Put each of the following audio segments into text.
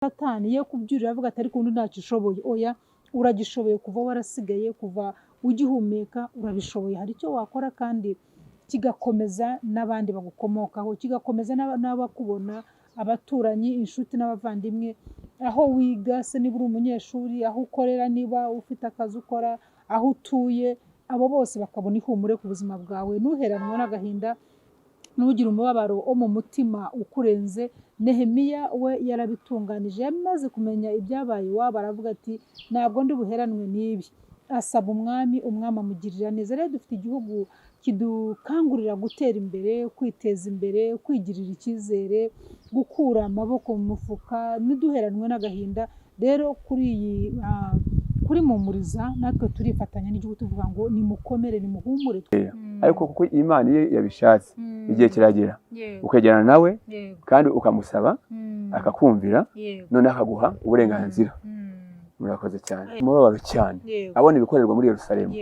Satani ye kubyurira avuga ati ariko undi ntacyo ushoboye. Oya, uragishoboye kuva warasigaye, kuva ugihumeka urabishoboye. Hari icyo wakora kandi kigakomeza n'abandi bagukomokaho, kigakomeza n'abakubona, abaturanyi, inshuti n'abavandimwe, aho wiga se niba uri umunyeshuri, aho ukorera niba ufite akazi ukora, aho utuye, abo bose bakabona ihumure ku buzima bwawe. Ntuheranwe n'agahinda, ntugire umubabaro wo mu mutima ukurenze. Nehemiya we yarabitunganije, yamaze kumenya ibyabaye iwabo aravuga ati ntabwo ndi buheranwe n'ibi. Asaba umwami, umwami amugirira neza. Rero dufite igihugu kidukangurira gutera imbere, kwiteza imbere, kwigirira icyizere, gukura amaboko mu mufuka, ntiduheranwe n'agahinda. Rero kuri iyi kuri Mumuriza natwe turifatanya n'igihugu tuvuga ngo nimukomere, nimuhumure. Ariko kuko Imana iyo yabishatse, igihe kiragera ukegerana nawe kandi ukamusaba, akakumvira, noneho akaguha uburenganzira. Murakoze cyane. Umubabaro cyane abona ibikorerwa muri Yerusalemu,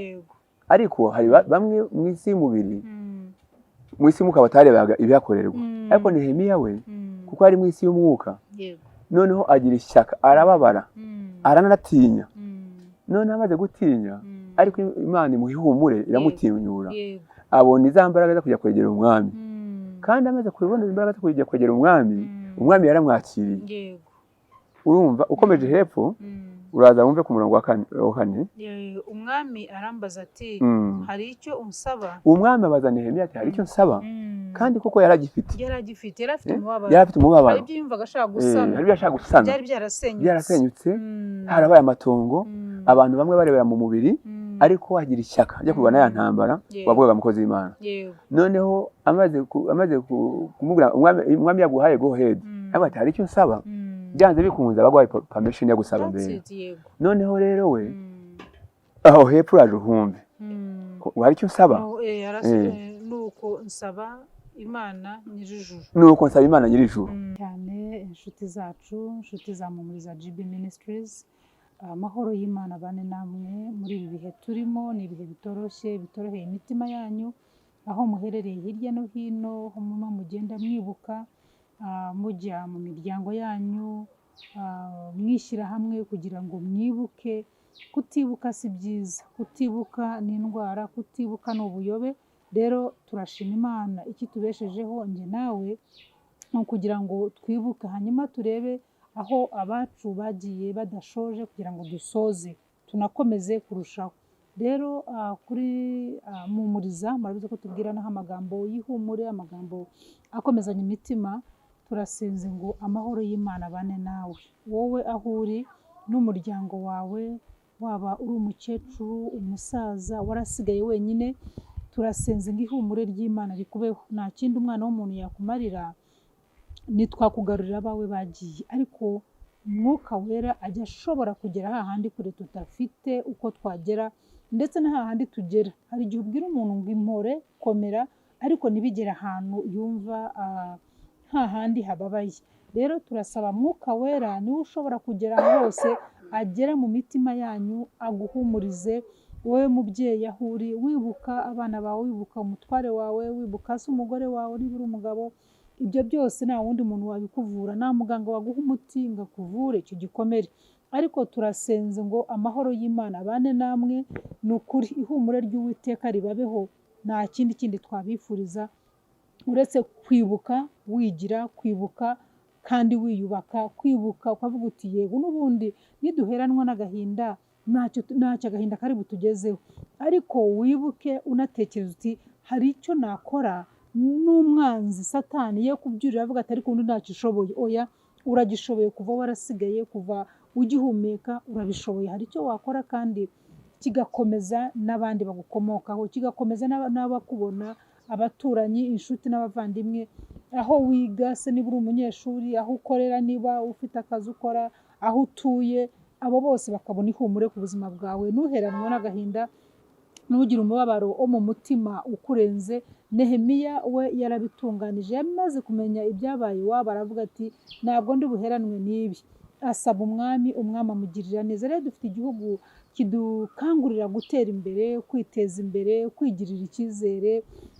ariko hari bamwe mu isi y'umubiri, mu isi y'umwuka batarebaga ibihakorerwa. Ariko Nehemiya we, kuko ari mu isi y'umwuka, noneho agira ishyaka, arababara, aranatinya. Noneho amaze gutinya, ariko Imana imuha ihumure, iramutinyura, abona iza mbaraga zo kujya kwegera umwami. Kandi amaze kubona imbaraga zo kujya kwegera umwami, umwami yaramwakiriye. Urumva ukomeje hepfo, uraza wumve ku murongo wa kane. Umwami arambaza ati hari icyo unsaba? Umwami abaza Nehemiya ati hari icyo nsaba? Kandi koko yaragifite. Yaragifite, yari afite umubabaro. Yari afite umubabaro. Hari ibyo yumvaga ashaka gusana. Hari ibyo ashaka gusana. Byari byarasenyutse. Byarasenyutse, harabaye amatongo, abantu bamwe barebera mu mubiri, ariko agira ishyaka ryo kurwana ya ntambara wavugaga, mukozi w'Imana. Noneho amaze kumubwira, umwami yaguhaye go ahead, ati hari icyo nsaba? Byanze bikunze abaguhaye permission yo gusaba mbere. Noneho rero we aho hepfo uraje uhumve hari icyo usaba. Nuko nsaba Imana nyir'ijuru. Nuko nsaba Imana nyir'ijuru. Cyane inshuti zacu, inshuti za Mumuriza GB Ministries, amahoro y'Imana bane namwe muri ibi bihe turimo. Ni ibihe bitoroshye, bitoroheye imitima yanyu aho muherereye hirya no hino, aho muba mugenda mwibuka, mujya mu miryango yanyu, mwishyira hamwe kugira ngo mwibuke. Kutibuka si byiza, kutibuka ni indwara, kutibuka ni ubuyobe. Rero turashima Imana ikitubeshejeho njye nawe, ni ukugira ngo twibuke, hanyuma turebe aho abacu bagiye badashoje kugira ngo dusoze, tunakomeze kurushaho. Rero kuri Mumuriza murabizi ko tubwiranaho amagambo y'ihumure, amagambo akomezanya imitima. Turasenze ngo amahoro y'Imana abane nawe, wowe aho uri n'umuryango wawe, waba uri umukecuru, umusaza warasigaye wenyine, turasenze ngo ihumure ry'Imana rikubeho. Nta kindi umwana w'umuntu yakumarira, ntitwakugarurira abawe bagiye, ariko Umwuka Wera ajya ashobora kugera hahandi kure tudafite uko twagera, ndetse na hahandi tugera. Hari igihe ubwira umuntu ngo impore, komera, ariko ntibigere ahantu yumva hahandi hababaye. Rero turasaba Mwuka Wera, niwe ushobora kugera hose, agera mu mitima yanyu, aguhumurize wowe mubyeyi aho uri, wibuka abana bawe, wibuka umutware wawe, wibuka se umugore wawe niba uri umugabo. Ibyo byose nta wundi muntu wabikuvura, nta muganga waguha umuti ngo akuvure icyo gikomere. Ariko turasenze ngo amahoro y'Imana abane namwe, ni ukuri ihumure ry'Uwiteka ribabeho. Nta kindi kindi twabifuriza uretse kwibuka wigira, kwibuka kandi wiyubaka, kwibuka ukavuga uti yego n'ubundi niduheranwa n'agahinda ntacyo agahinda kari butugezeho. Ariko wibuke unatekereza uti hari icyo nakora n'umwanzi Satani ye kubyurira avuga ati ariko undi ntacyo ushoboye. Oya, uragishoboye kuva warasigaye, kuva ugihumeka urabishoboye. Hari icyo wakora kandi kigakomeza n'abandi bagukomokaho, kigakomeza n'abakubona, abaturanyi, inshuti n'abavandimwe, aho wiga se niba uri umunyeshuri, aho ukorera niba ufite akazi ukora, aho utuye, abo bose bakabona ihumure ku buzima bwawe. Ntuheranwe n'agahinda, ntugire umubabaro wo mu mutima ukurenze. Nehemiya we yarabitunganije, yamaze kumenya ibyabaye iwabo aravuga ati ntabwo ndi buheranwe n'ibi. Asaba umwami, umwami amugirira neza. Rero dufite igihugu kidukangurira gutera imbere, kwiteza imbere, kwigirira icyizere,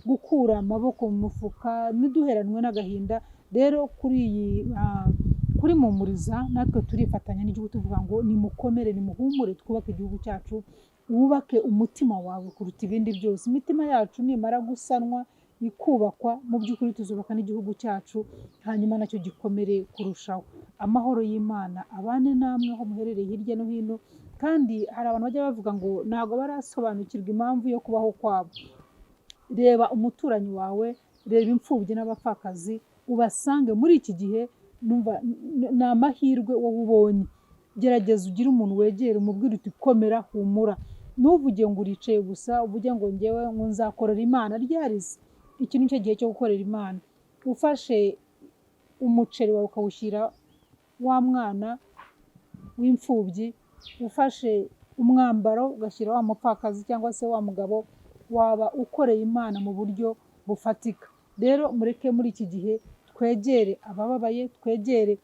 gukura amaboko mu mufuka, ntiduheranwe n'agahinda. Rero kuri iyi Kuri Mpumuriza natwe turifatanya n'igihugu tuvuga ngo nimukomere, nimuhumure, twubake igihugu cyacu. Wubake umutima wawe kuruta ibindi byose. Imitima yacu nimara gusanwa ikubakwa, mu by'ukuri tuzubaka n'igihugu cyacu, hanyuma nacyo gikomere kurushaho. Amahoro y'Imana abane namwe aho muherereye hirya no hino. Kandi hari abantu bajya bavuga ngo ntabwo barasobanukirwa impamvu yo kubaho kwabo. Reba umuturanyi wawe, reba imfubyi n'abapfakazi, ubasange muri iki gihe. Numva ni amahirwe wowe ubonye. Gerageza ugire umuntu wegera, umubwire uti komera, humura. Ntuvuge ngo uricaye gusa, uvuge ngo ngewe ngo nzakorera Imana ryarize. Iki ni cyo gihe cyo gukorera Imana. Ufashe umuceri wawe ukawushyira wa mwana w'imfubyi, ufashe umwambaro ugashyira wa mupfakazi cyangwa se wa mugabo, waba ukoreye Imana mu buryo bufatika. Rero mureke muri iki gihe twegere abababaye, twegere,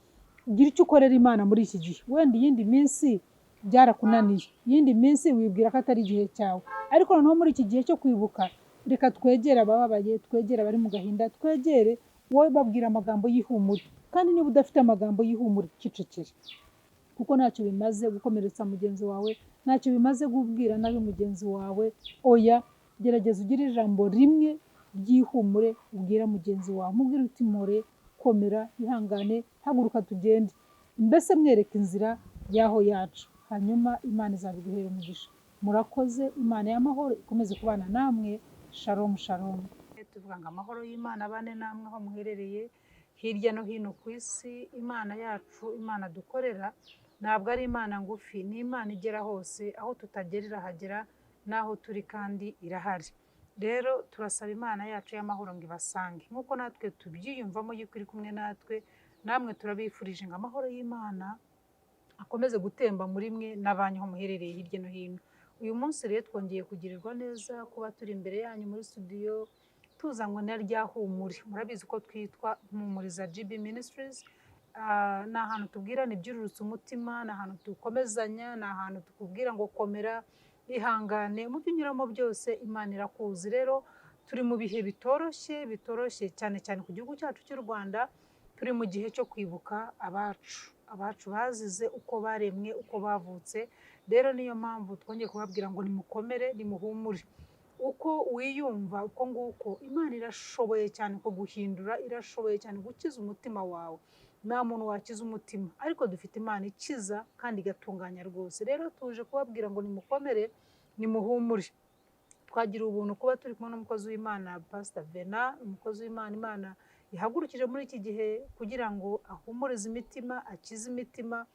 ugire icyo ukorera Imana muri iki gihe. Wenda iyindi minsi byarakunaniye, iyindi minsi wibwira ko atari igihe cyawe, ariko noneho muri iki gihe cyo kwibuka, reka twegere abababaye, twegere abari mu gahinda, twegere wowe babwira amagambo y'ihumure. Kandi niba udafite amagambo y'ihumure, cecekere, kuko ntacyo bimaze gukomeretsa mugenzi wawe, ntacyo bimaze kubwira nabi mugenzi wawe. Oya, gerageza ugire ijambo rimwe ry'ihumure ubwira mugenzi wawe, umubwire uti mpore, komera, ihangane, haguruka tugende, mbese mwereke inzira y'aho yacu, hanyuma Imana izabiguhera umugisha. Murakoze, Imana y'amahoro ikomeze kubana namwe. Shalom, shalom. Tuvuga ngo amahoro y'Imana abane namwe aho muherereye hirya no hino ku isi. Imana yacu, Imana dukorera, ntabwo ari Imana ngufi, ni Imana igera hose, aho tutagera irahagera, n'aho turi kandi irahari. Rero turasaba Imana yacu y'amahoro ngo ibasange nk'uko natwe tubyiyumvamo yuko iri kumwe natwe. Namwe turabifurije ngo amahoro y'Imana akomeze gutemba muri mwe n'abanyu aho muherereye hirya no hino. Uyu munsi rero twongeye kugirirwa neza kuba turi imbere yanyu muri studio, tuzanywe na rya humure. Murabizi ko twitwa Mpumuriza GB Ministries. Ni ahantu tubwirana ibyururutse umutima, ni ahantu dukomezanya, ni ahantu tukubwira ngo komera, ihangane, mu byo unyuramo byose Imana irakuzi. Rero turi mu bihe bitoroshye, bitoroshye cyane cyane ku gihugu cyacu cy'u Rwanda. Turi mu gihe cyo kwibuka abacu, abacu bazize uko baremwe, uko bavutse. Rero niyo mpamvu twongeye kubabwira ngo nimukomere, nimuhumure. Uko wiyumva uko nguko, Imana irashoboye cyane kuguhindura, irashoboye cyane gukiza umutima wawe. Nta muntu wakiza umutima, ariko dufite Imana ikiza kandi igatunganya rwose. Rero tuje kubabwira ngo nimukomere, nimuhumure. Twagira ubuntu kuba turi kumwe n'umukozi w'Imana Pastor Vena, umukozi w'Imana Imana ihagurukije muri iki gihe kugira ngo ahumurize imitima, akize imitima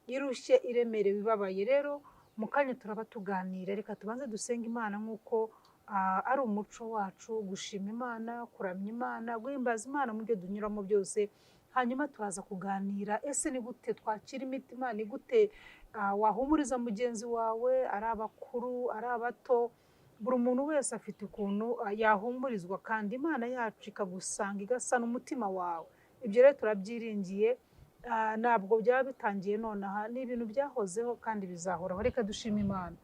irushye, iremerewe, ibabaye. Rero mu kanya turaba tuganira, reka tubanze dusenga Imana nk'uko ari umuco wacu, gushima Imana, kuramya Imana, guhimbaza Imana mu byo dunyuramo byose. Hanyuma turaza kuganira, ese ni gute twakira imitima, ni gute wahumuriza mugenzi wawe, ari abakuru, ari abato, buri muntu wese afite ukuntu yahumurizwa, kandi Imana yacu ikagusanga igasana umutima wawe. Ibyo rero turabyiringiye, ntabwo byaba bitangiye nonaha, ni ibintu byahozeho kandi bizahoraho. Reka dushime Imana.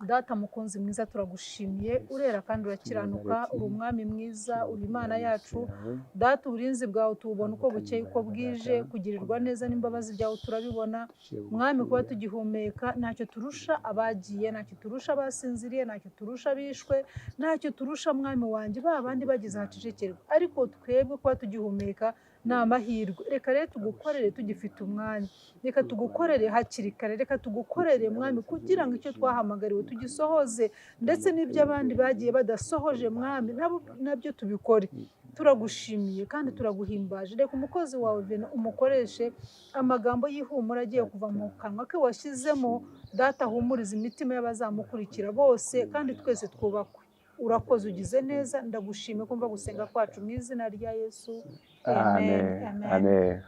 Data mukunzi mwiza, turagushimiye, urera kandi urakiranuka, uri umwami mwiza, uri Imana yacu. Data, uburinzi bwawe tububona uko bukeye uko bwije, kugirirwa neza n'imbabazi byawe turabibona. Mwami, kuba tugihumeka ntacyo turusha abagiye, ntacyo turusha abasinziriye, ntacyo turusha abishwe, ntacyo turusha mwami wanjye ba bandi bageze ahacecekerwa, ariko twebwe kuba tugihumeka ni amahirwe. Reka rero tugukorere tugifite umwanya, reka tugukorere hakiri kare, reka tugukorere mwami, kugira ngo icyo twahamagariwe tugisohoze, ndetse n'ibyo abandi bagiye badasohoje mwami nabyo tubikore. Turagushimiye kandi turaguhimbaje. Reka umukozi wawe Vena umukoreshe amagambo y'ihumura agiye kuva mu kanwa ke washyizemo. Data, ahumuriza imitima y'abazamukurikira bose, kandi twese twubakwe. Urakoze, ugize neza, ndagushimiye kumva gusenga kwacu mu izina rya Yesu. Amen. Amen.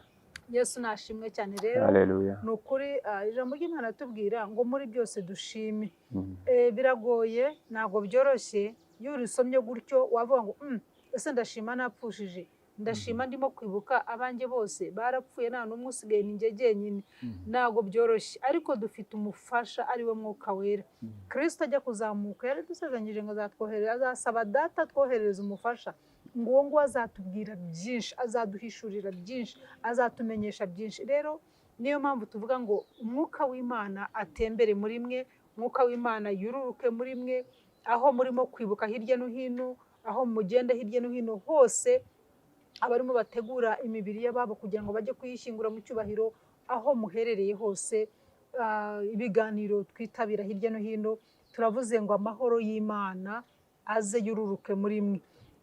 Yesu nashimwe cyane. Rero Haleluya. ni ukuri, ijambo ry'Imana tubwira ngo muri byose dushime. Biragoye, ntabwo byoroshye. Iyo urisomye gutyo wavuga ngo ese ndashima napfushije, ndashima ndimo kwibuka abanjye bose barapfuye, nta n'umwe usigaye, ni njye jyenyine. Ntabwo byoroshye, ariko dufite umufasha ari we Mwuka Wera. Kristo ajya kuzamuka yari dusezeranyije ngo azatwohereza, azasaba Data twoherereza umufasha. Ngo uwo nguwo azatubwira byinshi, azaduhishurira byinshi, azatumenyesha byinshi. Rero niyo mpamvu tuvuga ngo umwuka w'Imana atembere muri mwe, umwuka w'Imana yururuke muri mwe, aho murimo kwibuka hirya no hino, aho mugenda hirya no hino hose, abarimo bategura imibiri y'ababo kugira ngo bajye kuyishyingura mu cyubahiro, aho muherereye hose, ibiganiro twitabira hirya no hino, turavuze ngo amahoro y'Imana aze yururuke muri mwe.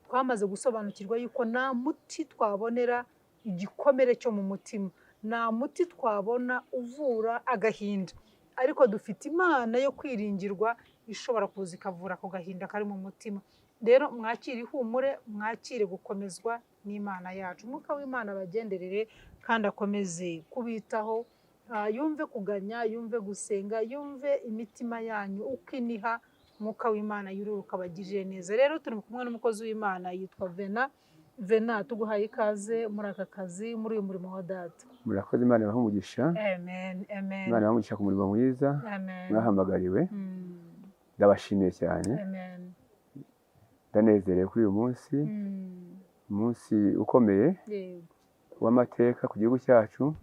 Twamaze gusobanukirwa yuko nta muti twabonera igikomere cyo mu mutima, nta muti twabona uvura agahinda, ariko dufite Imana yo kwiringirwa ishobora kuza ikavura ako gahinda kari mu mutima. Rero mwakire ihumure, mwakire gukomezwa n'Imana yacu. Umwuka w'Imana abagenderere kandi akomeze kubitaho, yumve kuganya, yumve gusenga, yumve imitima yanyu uko iniha. Umwuka w'Imana yururuka abagirire neza. Rero turi kumwe n'umukozi w'Imana yitwa Vena. Vena, tuguhaye ikaze muri aka kazi, muri uyu murimo wa data. Murakoze, Imana ibahe umugisha. Amen, amen. Imana ibahe umugisha ku murimo mwiza Amen. mwahamagariwe. Ndabashimiye cyane. Amen. Ndanezerewe kuri uyu munsi, umunsi ukomeye w'amateka ku gihugu cyacu.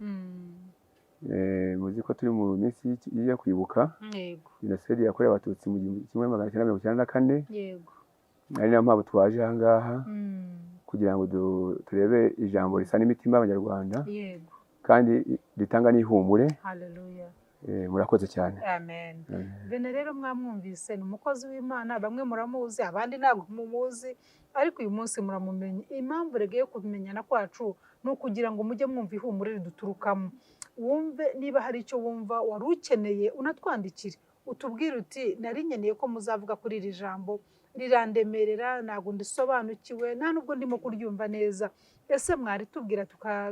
Muzi ko turi mu minsi yo kwibuka jenoside yakorewe Abatutsi mu 1994. Ari nayo mpamvu twaje aha ngaha kugira ngo turebe ijambo risa n'imitima y'Abanyarwanda kandi ritanga n'ihumure. Haleluya. Murakoze cyane. Amen. Bene rero mwamwumvise, ni umukozi w'Imana, bamwe muramuzi, abandi ntabwo mumuzi, ariko uyu munsi muramumenye. Impamvu rege yo kumenyana kwacu ni ukugira ngo mujye mwumva ihumure riduturukamo. Wumve niba hari icyo wumva wari ukeneye, unatwandikire utubwire uti nari nkeneye ko muzavuga kuri iri jambo, rirandemerera, ntabwo ndisobanukiwe, nta nubwo ndimo kuryumva neza. Ese mwari tubwira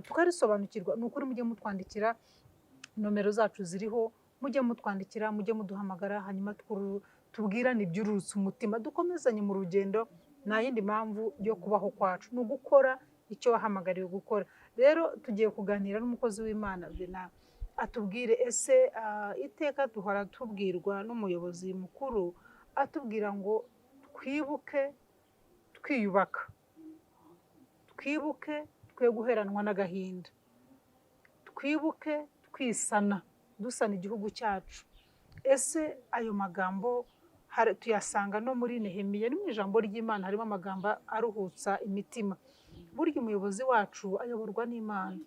tukarisobanukirwa? Ni ukuri mujye mutwandikira, nomero zacu ziriho, mujye mutwandikira, mujye muduhamagara, hanyuma tubwirane ibyururutse umutima, dukomezanye mu rugendo. Nta yindi mpamvu yo kubaho kwacu, ni ugukora icyo wahamagariwe gukora. Rero tugiye kuganira n'umukozi w'Imana Vena, atubwire ese iteka duhora tubwirwa n'umuyobozi mukuru atubwira ngo twibuke twiyubaka, twibuke twe guheranwa n'agahinda, twibuke twisana, dusana igihugu cyacu. Ese ayo magambo tuyasanga no muri Nehemiya, ni mu ijambo ry'Imana harimo amagambo aruhutsa imitima. Burya umuyobozi wacu ayoborwa n'Imana,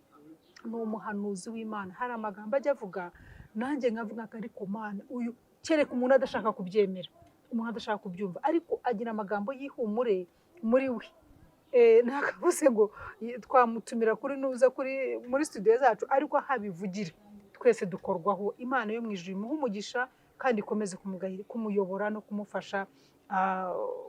ni umuhanuzi w'Imana. Hari amagambo ajya avuga nanjye nkavuga ariko Mana, uyu kereka umuntu adashaka kubyemera, umuntu adashaka kubyumva, ariko agira amagambo y'ihumure muri we. Ntakavuze ngo twamutumira kuri nuza kuri muri studio zacu, ariko ahabivugira twese dukorwaho. Imana yo mu ijuru imuhe umugisha kandi ikomeze kumuyobora no kumufasha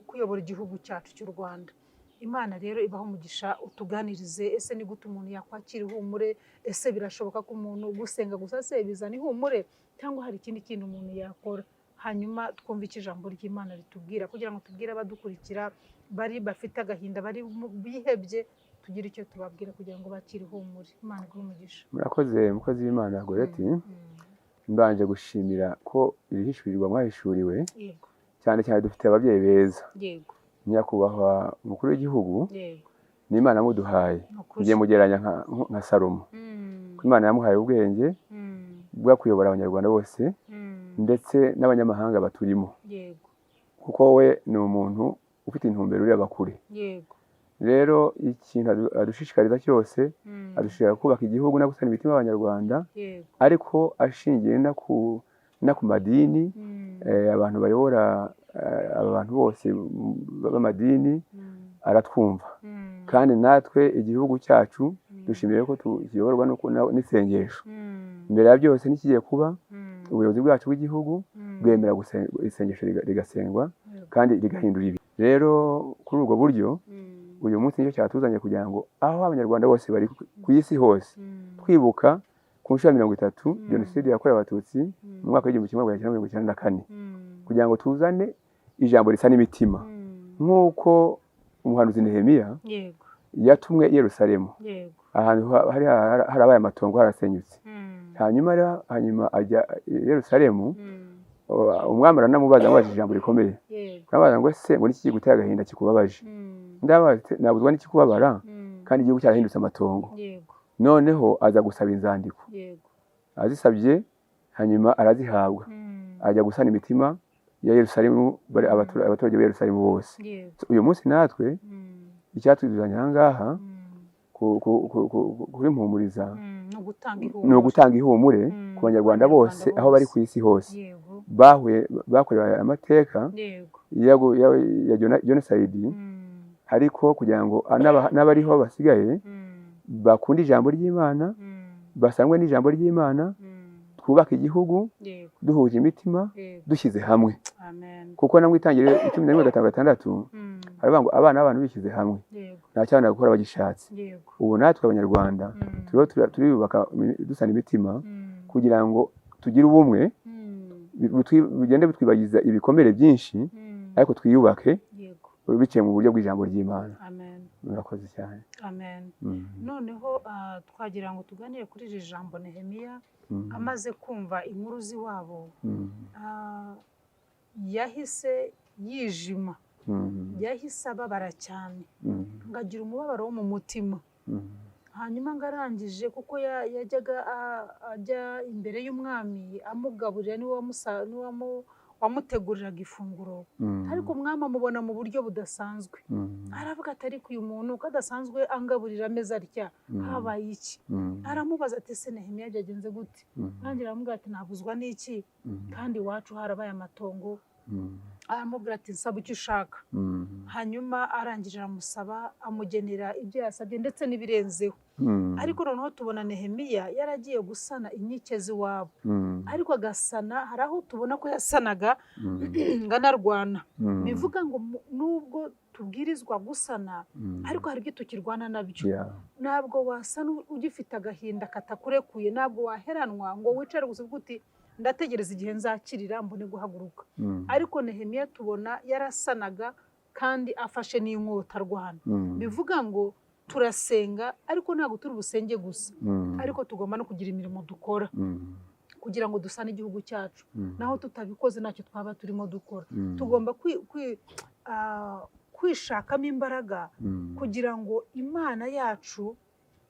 kuyobora igihugu cyacu cy'u Rwanda. Imana rero ibaho umugisha, utuganirize ese ni gute umuntu yakwakira ihumure? Ese birashoboka ko umuntu gusenga gusa se bizana ihumure, cyangwa hari ikindi kintu umuntu yakora? Hanyuma twumve icyo ijambo ry'Imana ritubwira kugira ngo tubwire abadukurikira bari bafite agahinda, bari bihebye, tugire icyo tubabwira kugira ngo bakire ihumure. Imana iguhe umugisha. Murakoze mukozi w'Imana Goreti. Mbanje gushimira ko iri hishurirwa mwahishuriwe. Cyane cyane dufite ababyeyi beza. Nyakubahwa umukuru w'igihugu ni Imana yamuduhaye. Ngiye mugereranya nka Salomo. Imana yamuhaye ubwenge bwo kuyobora Abanyarwanda bose ndetse n'abanyamahanga baturimo. Kuko we ni umuntu ufite intumbero ureba kure. Rero ikintu adushishikariza cyose, adushishikariza kubaka igihugu no gusana imitima y'Abanyarwanda, ariko ashingiye no ku madini, abantu bayobora abantu bose b'amadini aratwumva. Kandi natwe igihugu cyacu dushimiye ko tukiyoborwa n'isengesho. Mbere ya byose n'ikigiye kuba, ubuyobozi bwacu bw'igihugu bwemera isengesho rigasengwa kandi rigahindura ibi. Rero kuri ubwo buryo uyu munsi nicyo cyatuzanye kugira ngo aho Abanyarwanda bose bari ku isi hose twibuka ku nshuro ya 30 jenoside yakorewe Abatutsi mu mwaka w'1994, kugira ngo tuzane ijambo risa n'imitima nk'uko umuhanuzi Nehemiya yatumwe i Yerusalemu, ahantu hari harabaye amatongo harasenyutse. Hanyuma ajya i Yerusalemu, umwami aranamubaza, amubaza ijambo rikomeye, aramubaza ngo ese ngo niki kiguteye agahinda kikubabaje? Ndabaza nabuzwa n'iki kubabara kandi igihugu cyarahindutse amatongo. Noneho aza gusaba inzandiko, azisabye hanyuma arazihabwa, ajya gusana imitima ya Yerusalemu, abaturage ba Yerusalemu bose. Uyu munsi natwe icyatuzanye aha ngaha kuri Mpumuriza ni ugutanga ihumure ku banyarwanda bose aho bari ku isi hose bakorewe amateka ya jenoside, ariko kugira ngo n'abariho basigaye bakunde ijambo ry'Imana, basangwe n'ijambo ry'Imana, twubake igihugu duhuje imitima, dushyize hamwe. Kuko namwe itangiriro 11:5-6 haravuga ngo abana b'abantu bishyize hamwe nta cyabana gukora bagishatse. Ubu natwe abanyarwanda turiho turiyubaka dusana imitima kugira ngo tugire ubumwe, bugende butwibagiza ibikomere byinshi, ariko twiyubake biciye mu buryo bw'ijambo ry'Imana. Murakoze cyane. Amen. Noneho twagira ngo tuganire kuri iri jambo Nehemiya amaze kumva inkuru z'iwabo, yahise yijima, yahise ababara cyane, ngagira umubabaro wo mu mutima. Hanyuma ngarangije kuko yajyaga ajya imbere y'umwami amugaburira, niwe wamuteguriraga ifunguro, ariko umwami amubona mu buryo budasanzwe, aravuga ati ariko uyu muntu uko adasanzwe angaburira ameze atya, habaye iki? Aramubaza ati ese Nehemiya byagenze gute? Nanjye aramubwira ati nabuzwa n'iki kandi iwacu harabaye amatongo. Aramubwira ati nsaba icyo ushaka. Hanyuma arangije aramusaba, amugenera ibyo yasabye ndetse n'ibirenzeho. Ariko noneho tubona Nehemiya yaragiye gusana inkike z'iwabo, ariko agasana, hari aho tubona ko yasanaga nganarwana. Bivuga ngo nubwo tubwirizwa gusana, ariko hari ibyo tukirwana nabyo. Ntabwo wasana ugifite agahinda katakurekuye, ntabwo waheranwa ngo wicare gusa uvuge uti ndategereza igihe nzakirira mbone guhaguruka. Ariko Nehemiya tubona yarasanaga kandi afashe n'inkota arwana. Bivuga ngo turasenga ariko ntabwo turi busenge gusa, ariko tugomba no kugira imirimo dukora kugira ngo dusane igihugu cyacu. Naho tutabikoze ntacyo twaba turimo dukora. Tugomba kwishakamo imbaraga kugira ngo Imana yacu,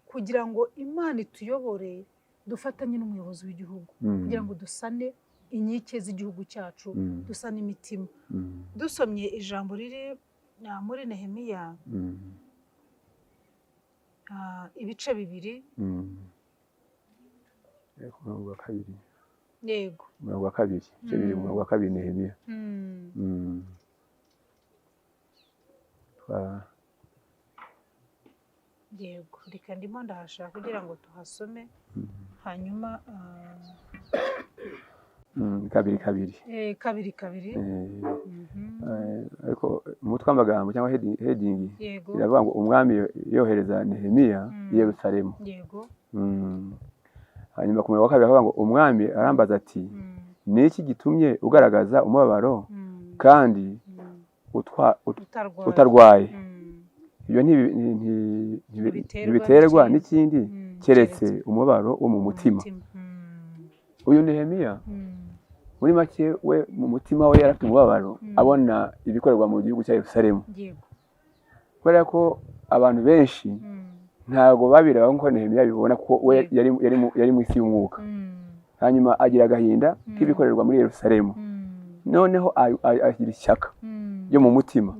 kugira ngo Imana ituyobore, dufatanye n'umuyobozi w'igihugu kugira ngo dusane inkike z'igihugu cyacu, dusane imitima. Dusomye ijambo riri muri Nehemiya ibice 2, umurongo wa 2. Yego, umurongo wa 2, ibice 2, umurongo wa 2 Nehemiya. Yego, reka ndimo ndahashaka kugira ngo tuhasome. Hanyuma 2:2. 2:2. Ariko umutwe w'amagambo cyangwa heading iravuga ngo umwami yohereza Nehemiya i Yerusalemu. Yego. Hanyuma ku murongo wa 2 aravuga ngo umwami arambaza ati ni iki gitumye ugaragaza umubabaro kandi utarwaye? Ibyo ntibiterwa n'ikindi keretse umubabaro wo mu mutima. Uyu Nehemiya muri make we mu mutima we yarafite umubabaro, abona ibikorerwa mu gihugu cya Yerusalemu. Kubera ko abantu benshi ntabwo babireba nk'uko Nehemiya bibona, ko we yari mu isi y'umwuka. Hanyuma agira agahinda k'ibikorerwa muri Yerusalemu, noneho agira ishyaka ryo mu mutima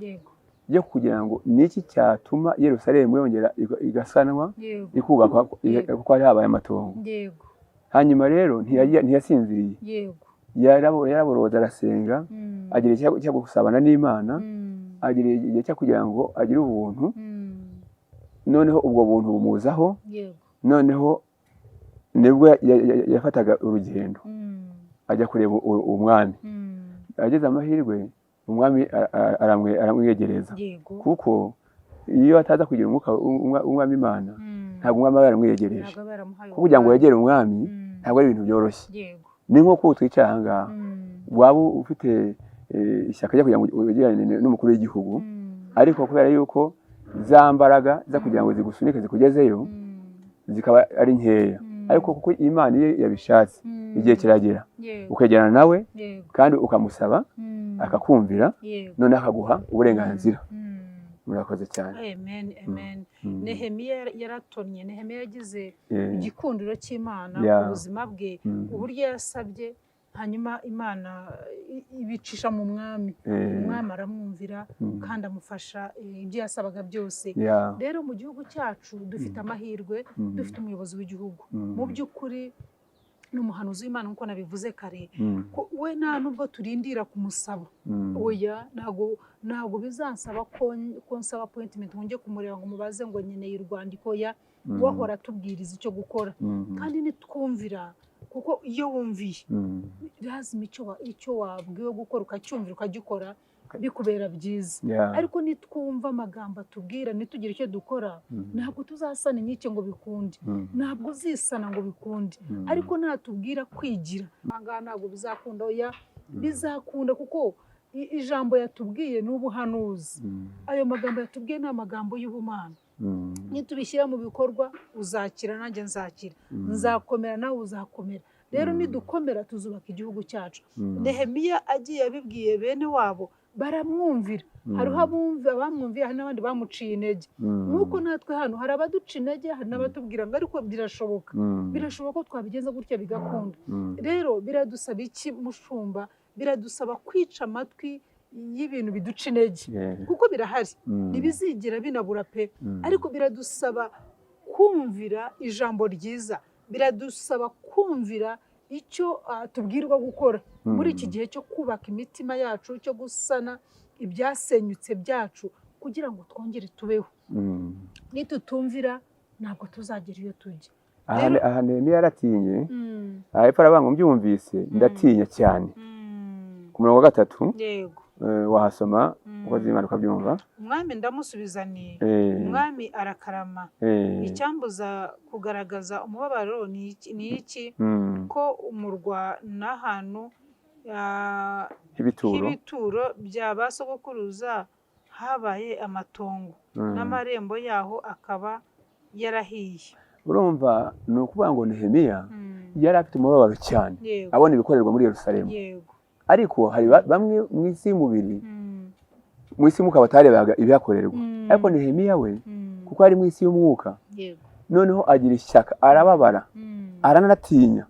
ryo kugira ngo niki cyatuma Yerusalemu yongera igasanwa, ikubakwa, kuko hari habaye amatongo. Hanyuma rero ntiyasinziriye, yaraboroza arasenga, agira igihe cyo gusabana n'Imana, agira igihe cyo kugira ngo agire ubuntu. Noneho ubwo buntu bumuzaho, noneho nibwo yafataga urugendo ajya kureba umwami. Ageze amahirwe umwami aramwiyegereza, kuko iyo ataza kugira umwuka w'umwami Imana ntabwo umwami aba yaramwiyegereje. Kuko kugira ngo wegere umwami ntabwo ari ibintu byoroshye. Ni nko kuba twicaye aha ngaha, waba ufite ishyaka ryo kugira ngo wegerane n'umukuru w'igihugu, ariko kubera yuko za mbaraga za kugira ngo zigusunike zikugezeyo zikaba ari nkeya, ariko kuko Imana iyo yabishatse igihe kiragera ukegerana nawe kandi ukamusaba akakumvira, noneho akaguha uburenganzira. Murakoze cyane. Amen, amen. Nehemiya yaratonnye. Nehemiya yagize igikundiro cy'Imana ku buzima bwe, uburyo yasabye, hanyuma Imana ibicisha mu mwami. Umwami aramwumvira kandi amufasha ibyo yasabaga byose. Rero mu gihugu cyacu dufite amahirwe, dufite umuyobozi w'igihugu mu by'ukuri ni umuhanuzi w'Imana, nk'uko nabivuze kare, ko we nta nubwo turindira kumusaba. Oya, ntabwo bizansaba ko nsaba appointment ngo njye kumureba ngo mubaze ngo nkeneye urwandiko. Ya, wahora atubwiriza icyo gukora, kandi nitwumvira, kuko iyo wumviye lazima icyo wabwiwe gukora ukacyumvira ukagikora, bikubera byiza. Ariko nitwumva amagambo atubwira ntitugire icyo dukora, ntabwo tuzasana inkike ngo bikunde, ntabwo uzisana ngo bikunde. Ariko natubwira kwigira ahangaha ntabwo bizakunda. Oya, bizakunda, kuko ijambo yatubwiye ni ubuhanuzi. Ayo magambo yatubwiye ni amagambo y'ubumana. Nitubishyira mu bikorwa, uzakira nanjye nzakira, nzakomera nawe uzakomera. Rero nidukomera tuzubaka igihugu cyacu. Nehemiya agiye abibwiye bene wabo baramwumvira. Hariho abamwumviye, hari n'abandi bamuciye intege. Nk'uko natwe hano hari abaduca intege, hari n'abatubwira ngo ariko birashoboka, birashoboka ko twabigenza gutya bigakunda. Rero biradusaba iki, mushumba? Biradusaba kwica amatwi y'ibintu biduca intege, kuko birahari, ntibizigera binabura pe. Ariko biradusaba kumvira ijambo ryiza, biradusaba kumvira icyo tubwirwa gukora muri iki gihe cyo kubaka imitima yacu, cyo gusana ibyasenyutse byacu, kugira ngo twongere tubeho. Nitutumvira ntabwo tuzagera iyo tujya. Aha Nehemiya yaratinye. Aha hepfo aravuga ngo mbyumvise ndatinya cyane. Ku murongo wa 3, wahasoma uko z'Imana ukabyumva. Umwami ndamusubiza ni umwami arakarama, icyambuza kugaragaza umubabaro ni iki, ko umurwa n'ahantu h'ibituro bya ba sogokuruza habaye amatongo, n'amarembo yaho akaba yarahiye. Urumva, ni ukuvuga ngo Nehemiya yari afite umubabaro cyane abona ibikorerwa muri Yerusalemu. Ariko hari bamwe mu isi y'umubiri, mu isi y'umwuka batarebaga ibihakorerwa. Ariko Nehemiya we, kuko ari mu isi y'umwuka, noneho agira ishyaka, arababara, aranatinya.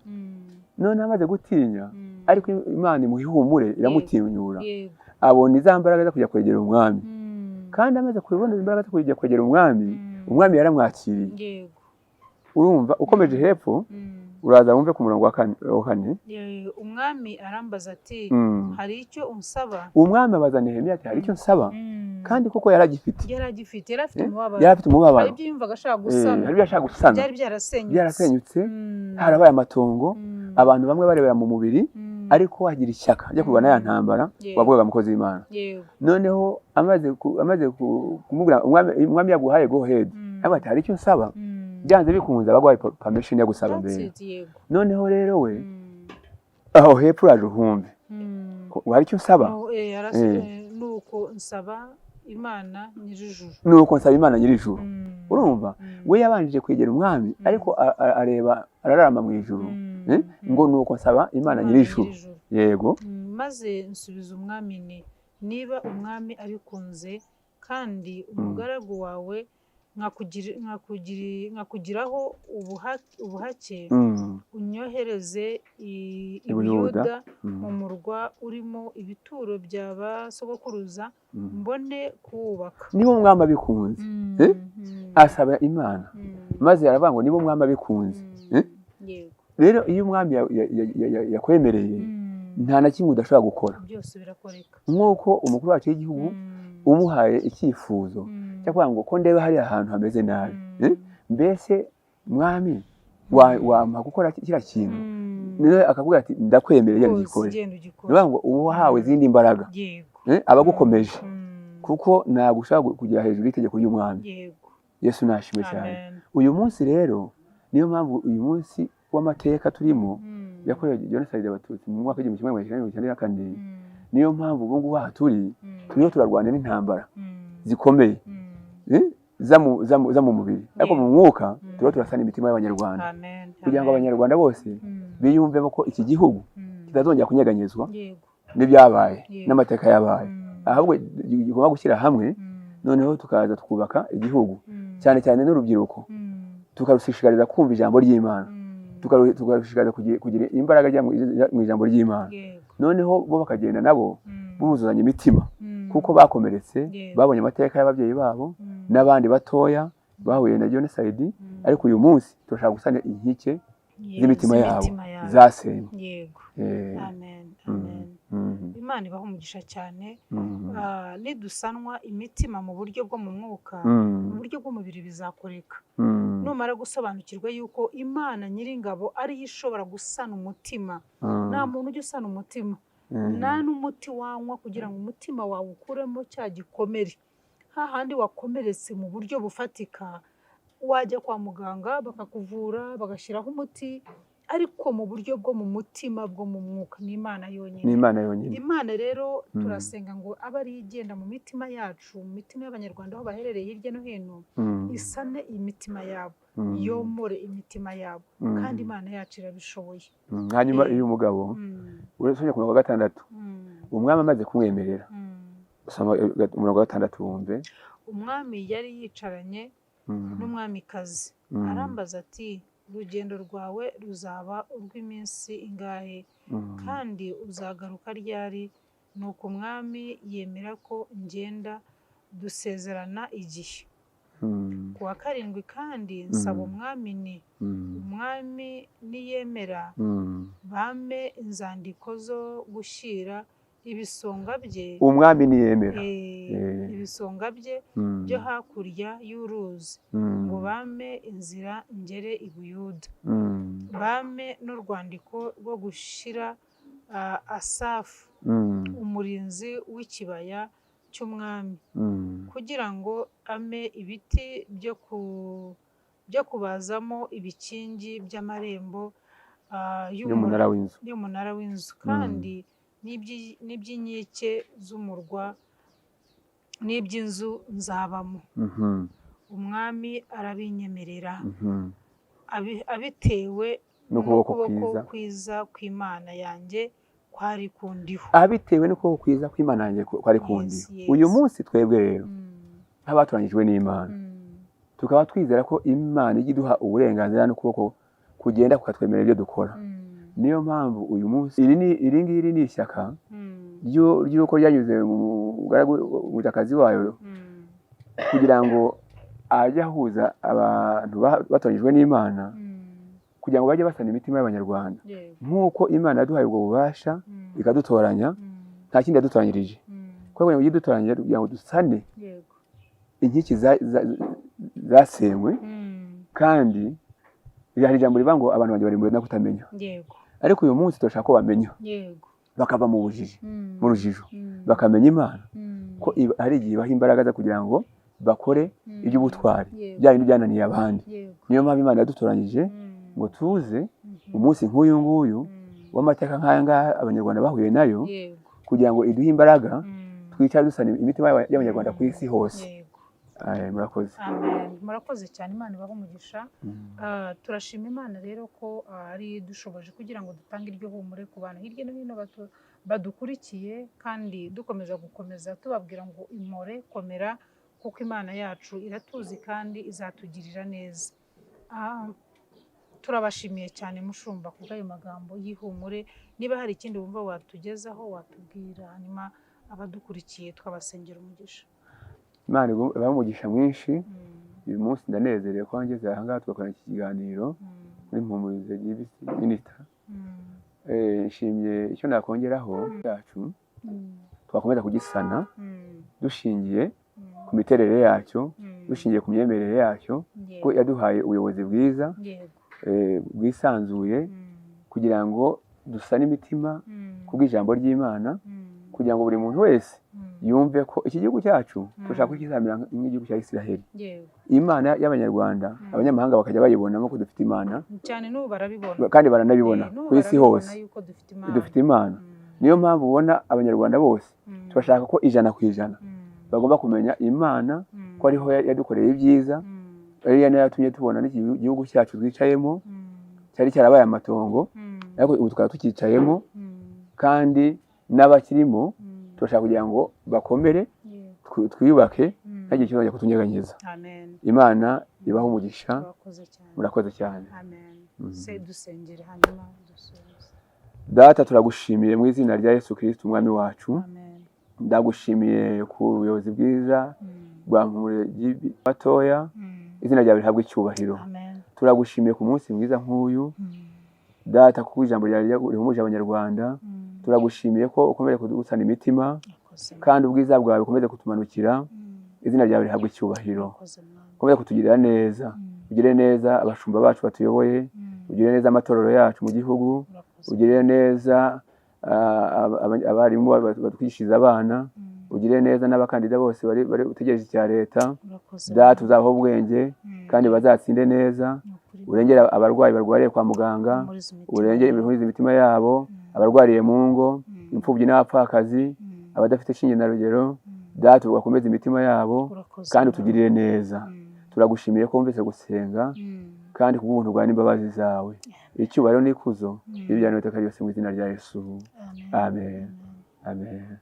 Noneho amaze gutinya, ariko Imana imuha ihumure, iramutinyura, abona iza mbaraga zo kujya kwegera umwami. Kandi amaze kubona imbaraga zo kujya kwegera umwami, umwami yaramwakiriye. Urumva ukomeje hepfo, uraza wumve ku murongo wa kane. Umwami arambaza ati hari icyo unsaba? Umwami abaza Nehemiya ati hari icyo nsaba? Kandi koko yaragifite. Yaragifite, yari afite umubabaro. Yari afite umubabaro. Hari ibyo yumvaga ashaka gusana. Hari ibyo ashaka gusana. Byari byarasenyutse. Byarasenyutse, harabaye amatongo, abantu bamwe barebera mu mubiri, ariko agira ishyaka ryo kurwana ya ntambara wavugaga, mukozi w'Imana. Noneho amaze kumubwira, umwami yaguhaye go ahead, ati hari icyo nsaba? Byanze bikunze abaguhaye permission yo gusaba mbere. Noneho rero we aho hepfo uraje uhumbe hari icyo nsaba. Nuko nsaba Imana nyir'ijuru. Nuko nsaba Imana nyir'ijuru. Urumva we yabanjije kwegera umwami, ariko areba ararama mu ijuru ngo nuko nsaba Imana nyir'ijuru. Yego. Maze nsubiza umwami ni niba umwami abikunze kandi umugaragu wawe nkakugiraho ubuhake, unyohereze i Buyuda mu murwa urimo ibituro bya ba sogokuruza, mbone kuwubaka. Niba umwami abikunze, asaba Imana, maze aravuga ngo niba umwami abikunze. Rero iyo umwami yakwemereye, nta na kimwe udashobora gukora. Byose birakoreka. Nk'uko umukuru wacu w'igihugu umuhaye icyifuzo cyangwa ngo ko ndeba hari ahantu hameze nabi, mbese mwami wampa gukora kiriya kintu, niwe akakubwira ati ndakwemereye gikore. Niyo ngo uba uhawe izindi mbaraga, abagukomeje, kuko ntabwo ushobora kugera hejuru y'itegeko ry'umwami. Yesu nashimwe cyane. Uyu munsi rero niyo mpamvu uyu munsi w'amateka turimo yakorewe jenoside y'Abatutsi mu mwaka w'1994, niyo mpamvu ubu ngubu aha turi turiho turarwana n'intambara zikomeye za mu mubiri, ariko mu mwuka turiho turasana imitima y'Abanyarwanda, kugira ngo Abanyarwanda bose biyumvemo ko iki gihugu kitazongera kunyeganyezwa n'ibyabaye n'amateka yabaye, ahubwo gigomba gushyira hamwe Noneho tukaza tukubaka igihugu, cyane cyane n'urubyiruko, tukarushishikariza kumva ijambo ry'Imana, tukarushishikariza kugira imbaraga mu ijambo ry'Imana. Noneho bo bakagenda nabo buzuzanya imitima, kuko bakomeretse, babonye amateka y'ababyeyi babo n'abandi batoya bahuye na genocide. Ariko uyu munsi turashaka gusana inkike z'imitima yabo zasenywe. Amen, amen. Imana ibaha umugisha cyane. Nidusanwa imitima mu buryo bwo mu mwuka, mu buryo bw'umubiri bizakoreka. Numara gusobanukirwa yuko Imana Nyiringabo ariyo ishobora gusana umutima, nta muntu ujya usana umutima, nta n'umuti wanywa kugira ngo umutima wawe ukuremo cya gikomere. Hahandi wakomeretse mu buryo bufatika, wajya kwa muganga bakakuvura, bagashyiraho umuti, ariko mu buryo bwo mu mutima, bwo mu mwuka, ni Imana yonyine. Ni Imana yonyine. Imana rero turasenga ngo abe ariyo igenda mu mitima yacu, mu mitima y'Abanyarwanda aho baherereye hirya no hino, isane imitima yabo, yomore imitima yabo, kandi Imana yacu irabishoboye. Hanyuma uyu mugabo, urasomye ku murongo wa 6, umwami amaze kumwemerera, soma umurongo wa 6 wumve. Umwami yari yicaranye n'umwamikazi, arambaza ati: "Urugendo rwawe ruzaba urw'iminsi ingahe, kandi uzagaruka ryari?" Nuko umwami yemera ko ngenda, dusezerana igihe. Ku wa 7 kandi nsaba umwami ni: "Umwami niyemera, bampe inzandiko zo gushyira ibisonga bye." Umwami niyemera. Ibisonga bye byo hakurya y'uruzi, ngo bampe inzira ngere i Buyuda, bampe n'urwandiko rwo gushyira Asafu, umurinzi w'ikibaya cy'umwami, kugira ngo ampe ibiti byo kubazamo ibikingi by'amarembo y'umunara w'inzu, kandi n'iby'inkike z'umurwa n'iby'inzu nzabamo. Umwami arabinyemerera, abitewe n'ukuboko kwiza kw'Imana yanjye kwari kundiho. Abitewe n'ukuboko kwiza kw'Imana yanjye kwari kundiho. Uyu munsi twebwe rero nk'abatoranyijwe n'Imana, tukaba twizera ko Imana ijya iduha uburenganzira n'ukuboko kugenda kukatwemerera ibyo dukora. Niyo mpamvu uyu munsi iri ngiri ni ishyaka ry'uko ryanyuze mu mutakazi wayo, kugira ngo ajye ahuza abantu batoranyijwe n'Imana, kugira ngo bajye basana imitima y'Abanyarwanda, nk'uko Imana yaduhaye ubwo bubasha ikadutoranya. Nta kindi yadutoranyirije, kuko ngo idutoranyije kugira ngo dusane inkiki zasenywe. Kandi hari ijambo rivuga ngo abantu banjye barimbuwe no kutamenya. Ariko uyu munsi turashaka ko bamenya, bakava mu bujiji, mu rujijo, bakamenya Imana, ko hari igihe ibaha imbaraga zo kugira ngo bakore iby'ubutwari, bya bindi byananiye abandi. Niyo mpamvu Imana yadutoranyije ngo tuze umunsi nk'uyu nguyu w'amateka nk'aya ngaya Abanyarwanda bahuye nayo, kugira ngo iduhe imbaraga, twicare dusana imitima y'Abanyarwanda ku isi hose. Murakoze. Amen. Murakoze cyane, Imana ibahe umugisha. Turashima Imana rero ko ari dushoboje kugira ngo dutange iryo humure ku bantu hirya no hino badukurikiye, kandi dukomeza gukomeza tubabwira ngo impore, komera, kuko Imana yacu iratuzi kandi izatugirira neza. Turabashimiye cyane mushumba kubw'ayo magambo y'ihumure. Niba hari ikindi wumva watugezaho watubwira, hanyuma abadukurikiye twabasengera umugisha. Imana ibahe umugisha mwinshi. Uyu munsi ndanezerewe ko ngeze aha ngaha tugakorana iki kiganiro muri Mpumurize GBC Minister. Nshimye icyo nakongeraho cyacu, twakomeza kugisana dushingiye ku miterere yacyo, dushingiye ku myemerere yacyo, ko yaduhaye ubuyobozi bwiza, bwisanzuye, kugira ngo dusane imitima kubw'ijambo ry'Imana, kugira ngo buri muntu wese yumve ko iki gihugu cyacu turashaka ko kizamera nk'igihugu cya Isiraheli. Imana y'Abanyarwanda, abanyamahanga bakajya bayibonamo ko dufite Imana cyane. N'ubu barabibona, kandi baranabibona ku isi hose dufite Imana. Niyo mpamvu ubona Abanyarwanda bose turashaka ko 100% bagomba kumenya Imana, ko ariho yadukoreye ibyiza, ariyo yatumye tubona n'igihugu cyacu twicayemo cyari cyarabaye amatongo, ariko ubu tukaba tukicayemo, kandi n'abakirimo turashaka kugira ngo bakomere, twiyubake. Ntagire ikizongera kutunyeganyeza. Amen. Imana ibahe umugisha. Murakoze cyane. Murakoze cyane. Amen. Se dusengere, hanyuma dusoze. Data, turagushimiye mu izina rya Yesu Kristo Umwami wacu. Amen. Ndagushimiye ku buyobozi bwiza bwa Mpumure batoya. Izina ryawe rihabwe icyubahiro. Amen. Turagushimiye ku munsi mwiza nk'uyu, Data, kuko ijambo ryawe rihumuje Abanyarwanda. Turagushimiye ko ukomeje kudusana imitima, Murakoze. kandi ubwiza bwawe bukomeze kutumanukira. Izina ryawe rihabwe icyubahiro. Murakoze, Mwami. Ukomeze kutugirira neza. Ugire neza abashumba bacu batuyoboye. Ugire neza amatorero yacu mu gihugu. Murakoze. Ugire neza abarimu batwigishiriza abana. Ugire neza n'abakandida bose bari utegereje icya leta. Murakoze. Data, uzabahe ubwenge kandi bazatsinde neza. Ni ukuri. Urengere abarwayi barwariye kwa muganga. Humuriza imitima Urengere yabo. Ibihuriza imitima yabo, abarwariye mu ngo, imfubyi n'abapfakazi, abadafite shinge na rugero. Data, ugakomeze imitima yabo Urakoze, kandi Mwami. utugirire neza. Turagushimiye ko wumvise gusenga, kandi kubw'ubuntu bwawe n'imbabazi zawe, icyubahiro n'ikuzo ibijyana n'iteka ryose mu izina rya Yesu. Amen. Amen, amen.